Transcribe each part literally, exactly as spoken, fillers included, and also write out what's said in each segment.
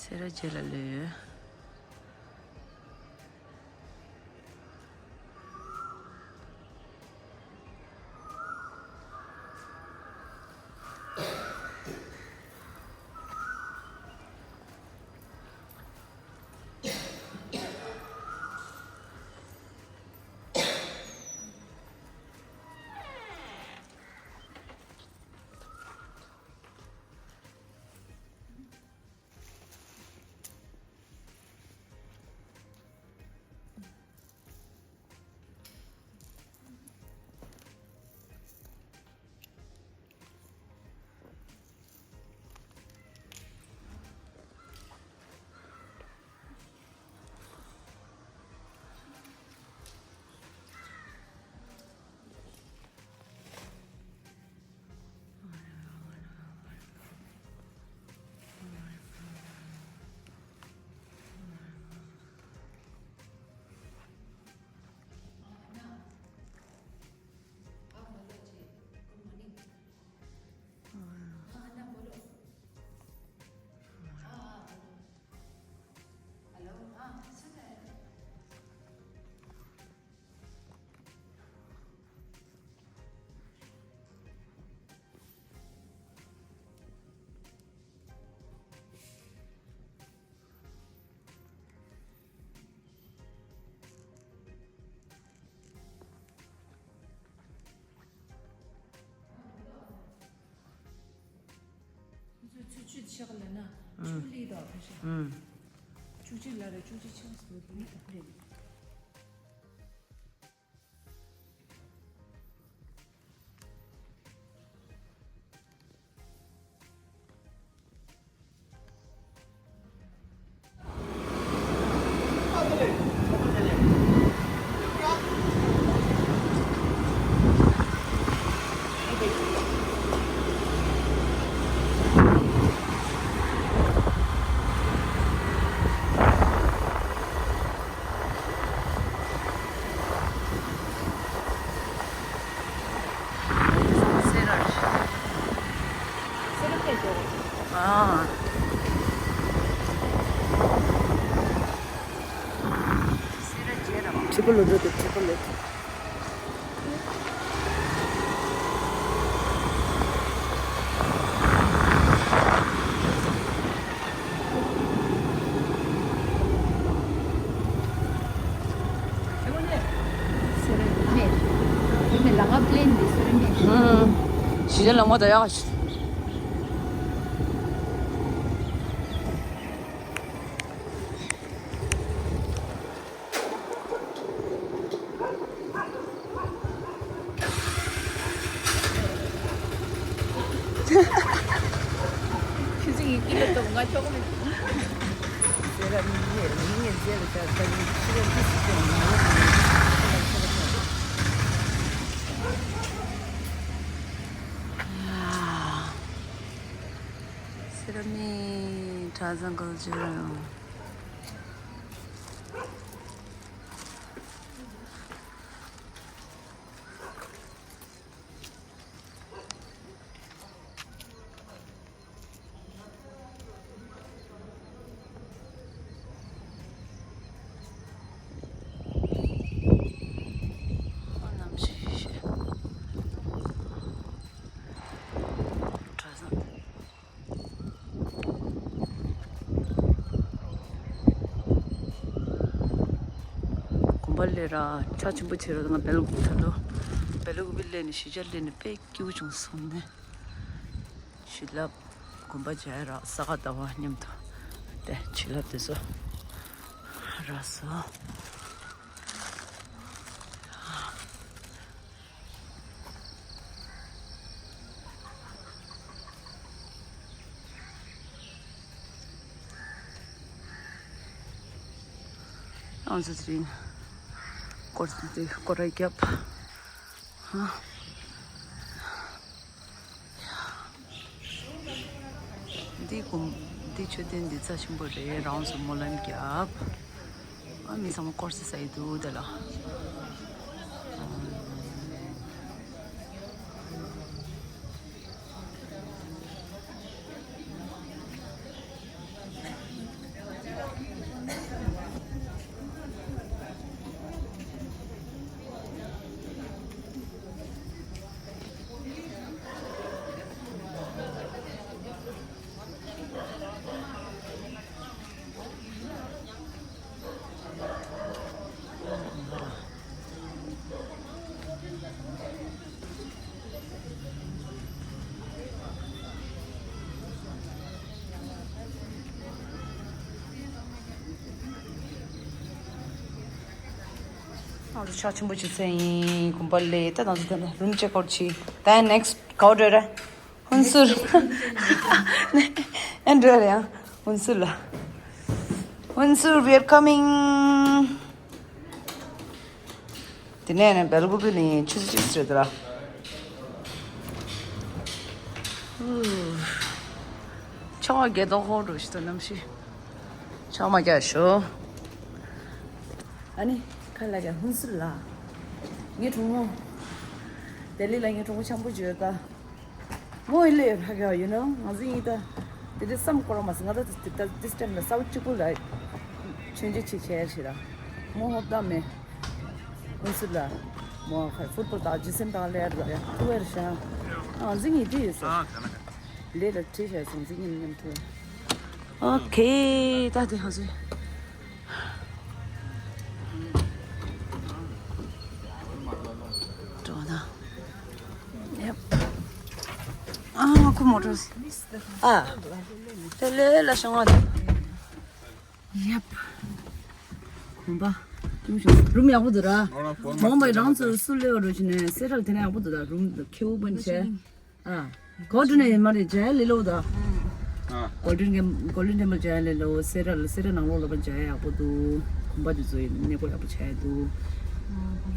སེ་ར་བྱེས་ལ་ལོས། ཚོད་ཚོད་ཆུ་ཆག་ལ་ན་ཆུ་ལི་དང་ཕེ་ཤ། ཨུམ། ཆུ་ཆི་ལ་རེ་ཆུ་ཆི་ཆག་སོ་དེ་ནི་ད་ཕེ་རེད། ཁྲི་པ་ལོ་འགྲོ་དེ་ཁྲི་པ་ལོ། གཞིས་ཆགས་ལ་ངོ་ད་ཡག་ཤི། ཁྱེད་ཚོ་ཡི་གེ་ལ་གཏོང་ང་ཆོག་མེད། ཟེར་ར་མི་ཉེར་མི་ཉེར་ཟེར་ར་ད་ད་ནི་ཕྱི་ར་འདི་སུ་ཅན་མ་ལོ་མ་ལོ། སེ་ར་མི་གྲྭ་ཚང་གོ་ཇོ་རང་། གོམ་པ་ལས་ར་ཆ་ཆེན་པོ་བྱེད་ར་ང་བེ་ལུག་ད་ལོ་བེ་ལུག་བི་ལས་ནས་གཞིས་ཆགས་ལས་ནས་དཔེ་སྐྱིད་པོ་བྱུང་སོང་ནས། བྱིན་རླབས་དགོན་པ་མཇལ་རག་ས་ག་ཟླ་བ་མཉམ་དུ་དེ་བྱིན་རླབས་དེ་ཚོ་རག་སོང་། ཨང་ཟི་ཚེ་རིང་སྐོར་དེ་སྐོར་ར་རྒྱབ། ཧ། འདི་གུམ། འདི་མཆོད་རྟེན་འདི་རྩ་ཆེན་པོ་རེད། རང་སུ་སྨོན་ལམ་རྒྱབ། ཨ་མི་ཚང་མ་སྐོར་སི་ས་ཡི་འདུག་དེ་ལ། ང་ཚོ་ཕྱག་ཆེན་པོ་བྱེད་ཚར་ཡིན། དགོན་པ་ལས་ད་ང་ཚོ་ད་རུམ་ཅེག་ཨའུཊ་བྱས། ད་ནེགསི་ག་པར་འགྲོ་ར། ཧུན་སུར། ཨེ་འགྲོ་ར་ཡང་ཧུན་སུར་ལ། ཧུན་སུར། We are coming. དེ་ནས་ནས་སྦེལ་ཀོབ་ནས་ཆུ་ཚོད་གཅིག་རེད་དོ་ར། ཕྱག་རྒྱ་དོ་ཧོ་འགྲོ་ཞིག་ཏུ་གནམ་གཤིས། ཕྱག་མ་རྒྱ་ཞོ། ཨ་ནི་ཁ་ལ་རྒྱ་ཧུན་སུར་ལ། ངའི་གྲོགས་མོ། ལྡི་ལི་ལ་ངའི་གྲོགས་མོ་ཆང་པོ་བརྗོད་ད། མོ་ཡི་ལས་ཕ་གི་ཡོད་ནོ་ང་ཚོ་ཡིན་ད། དེ་དུས་བསམ་སྐོར་མ་སི་ང་ད་དེ་ད་this time ལ་ས་བ་གཅིག་པུ་ལ་མཆོད་མཇལ་ཆེ་ཆེ་ཡར་ཞེ་ར། མོ་ཧོབ་ད་མེ། ཧུན་སུར་ལ། མོ་ཁར་ཕུཊ་བོལ་དང་ཇི་སེམ་དང་ལེར་ལ་ཡ་ཐུ་ཝེར་ཤ། ཨང་འཛིང་ཡི་དེ་ཡོད་ས། ལས་ལ་ཁྲིད་ཤ་སོང་འཛིང་ཡིན་མཉམ་ཐུ། ཨོ་ཁེ། ད་དེ་ཧ་སུ། འགྲོ་ད། ཡབ། ཨ་ཁུ་མོ་ཊོ། ཨ། དེ་ལས་ལ་ཤང་བ་དང་། ཡབ། གོམ་པ། རུམ་ཡག་པོ་འདུག་ར། མོ་མ་རང་ཚོ་སུ་ལེ་བ་རུ་ཅི་ནས་སེ་རལ་དེ་ན་ཡག་པོ་འདུག་ད་རུམ་ཁེའུ་པན་ཆེ། ཨ། གོ་ཌེན་ནི་མ་རེད་ཇ་ལེ་ལོ་ད། ཨ། གོལ་ཌེན་གེམ་གོལ་ཌེན་ཊེམ་པལ་ཇ་ལེ་ལོ་སེ་རལ་སེ་རལ་ནང་ལོགས་ལ་པ་ཇ་ཡག་པོ་འདུག་གོམ་པ་དེ་ཚོ་ཡིན་གནས་སྐོར་ཡག་པོ་ཆགས་འདུག་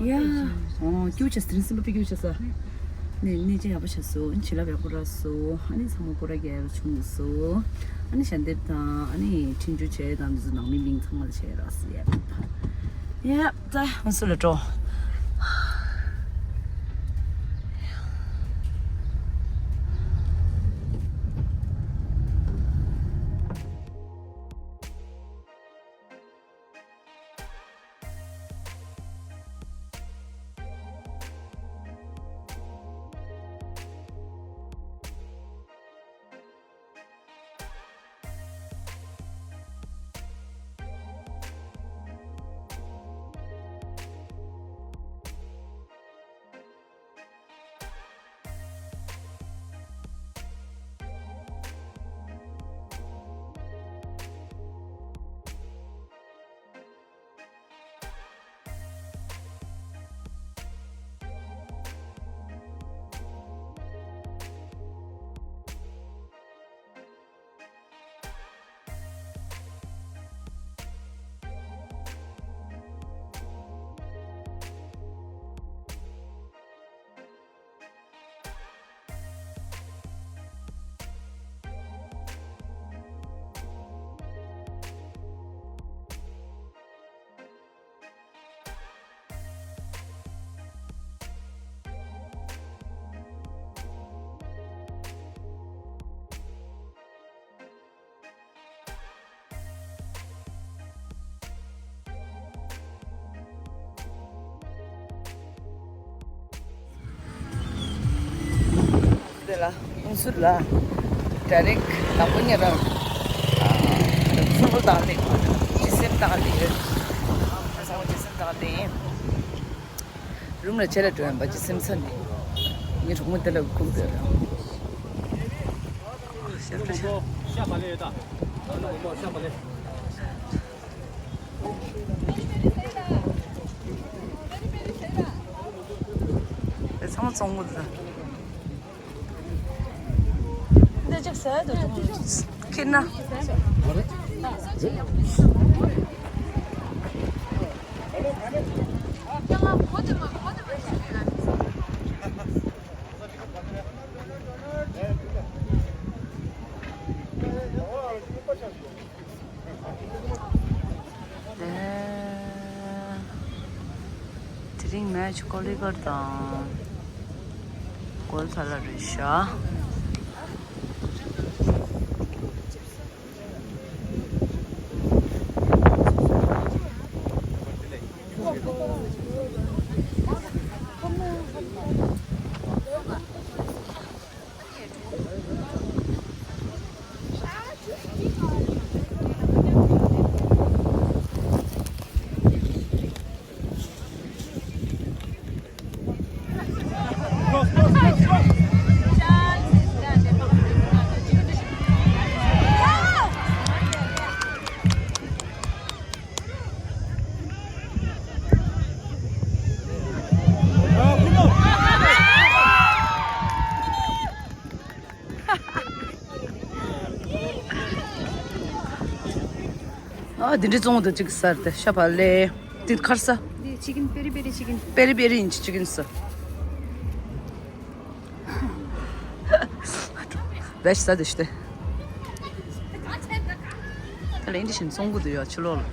ཡ། ཨོ་སྐྱུར་ཆ་སི་དེ་རིང་སེམས་པ་དཔེ་སྐྱུར་ཆ་ས། ནས་གནས་ཆེན་ཡག་པོ་ཆགས་སོ། བྱིན་རླབས་ཡག་པོ་རག་སོ། ཨ་ནི་ཚང་མ་སྐོར་ར་རྒྱལ་བ་བྱུང་སོ། ཨ་ནི་ཞལ་འདེབས་དང་ཨ་ནི་འཕྲིན་བཅོལ་བྱས་དང་འདི་ཚོ་ནང་མི་མིང་ཚང་མ་ལ་བྱས་རག་སོ་ཡ། ཡ་ད་ཧུན་སུར་ལ་འགྲོ། དེ་ལ་ཧུན་སུར་ལ་ཌའི་རེག་ནག་པོ་ཉེ་རང་ཕུཊ་བོལ་དང་ལེགས་ཇི་སེམ་དང་ལེགས་ས་ཇི་སེམ་དང་ལེགས། རུམ་ལ་ཆེ་ལ་འགྲོ་ཡན་པ་ཅི་སེམས་ས་ནི། ངའི་གྲོགས་མོ་དེ་ལ་སྒུག་དེ་ར། ཚང་མ་བཙོང་གི་འདུག་འདི་ཅིག་ཟ་འདུག་ཁྱེར་ན། དེ་རིང་མེ་ཆུ་ཀོ་ལི་གར་དང་གོལ་ཚ་ལ་རེད་ཤག་ཨ་འདི་འདྲའི་བཙོང་འདུག་ཅིག་ཟེར་ཏེ་ཤ་བ་ལེ། འདི་ཁར་ས། འདི་ཅི་ཀིན་པེ་རི་པེ་རི་ཅི་ཀིན། པེ་རི་པེ་རི་ཡིན་ཅི་ཀིན་ས། བེ་ཤ་ས་དེ་ཤི་ཏེ། ད་ལན་འདི་བཞིན་བཙོང་གི་འདུག་ཡ་ཕྱི་ལོགས་ལ།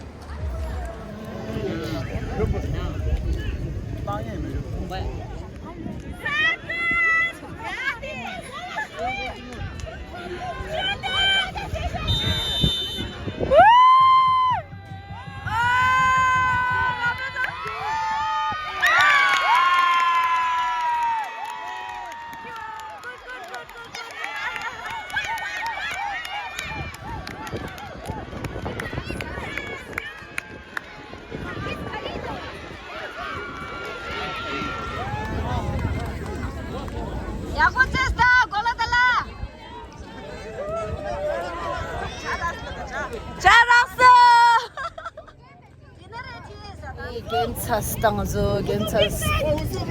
ཡག་པོ་བྱས་ད་གོ་ལ་ད་ལ། ཇ་རག་སོང་། རྒན་ཚ་སྟངས་བཟོ་རྒན་ཚ།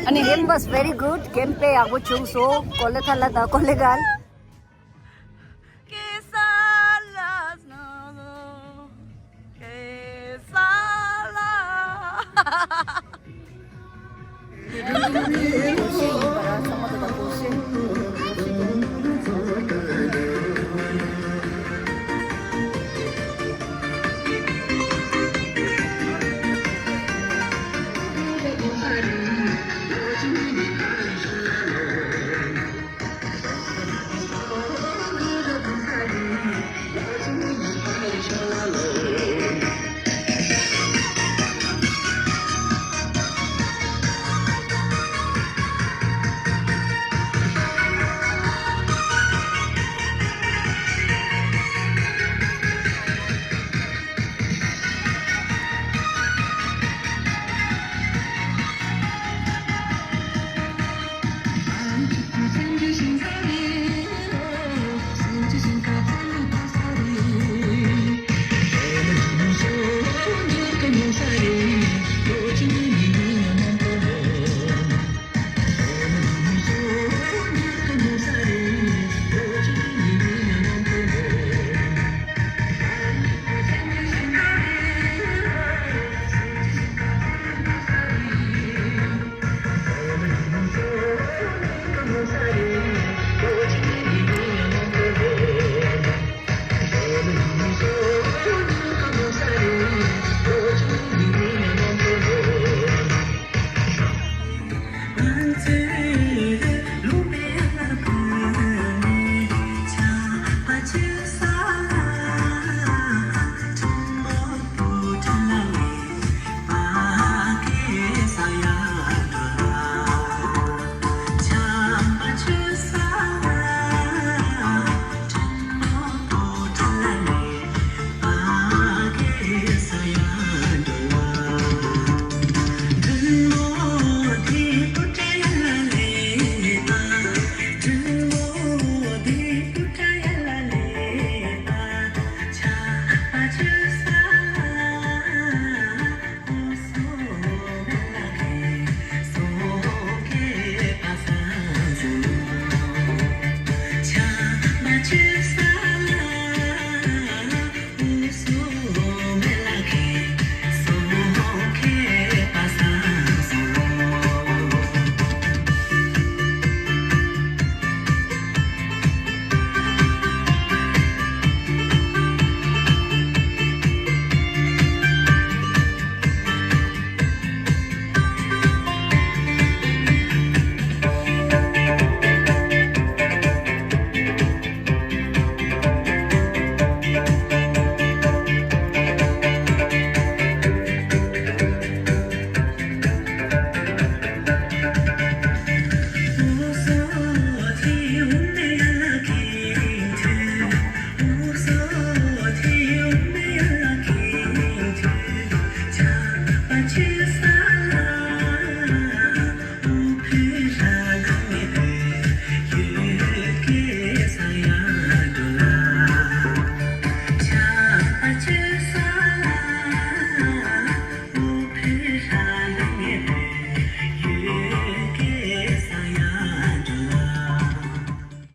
ཨ་ནི་game was very good. Game དཔེ་ཡག་པོ་བྱུང་སོང་། གོ་ལེ་ཐ་ལ་དང་གོ་ལེ་གལ།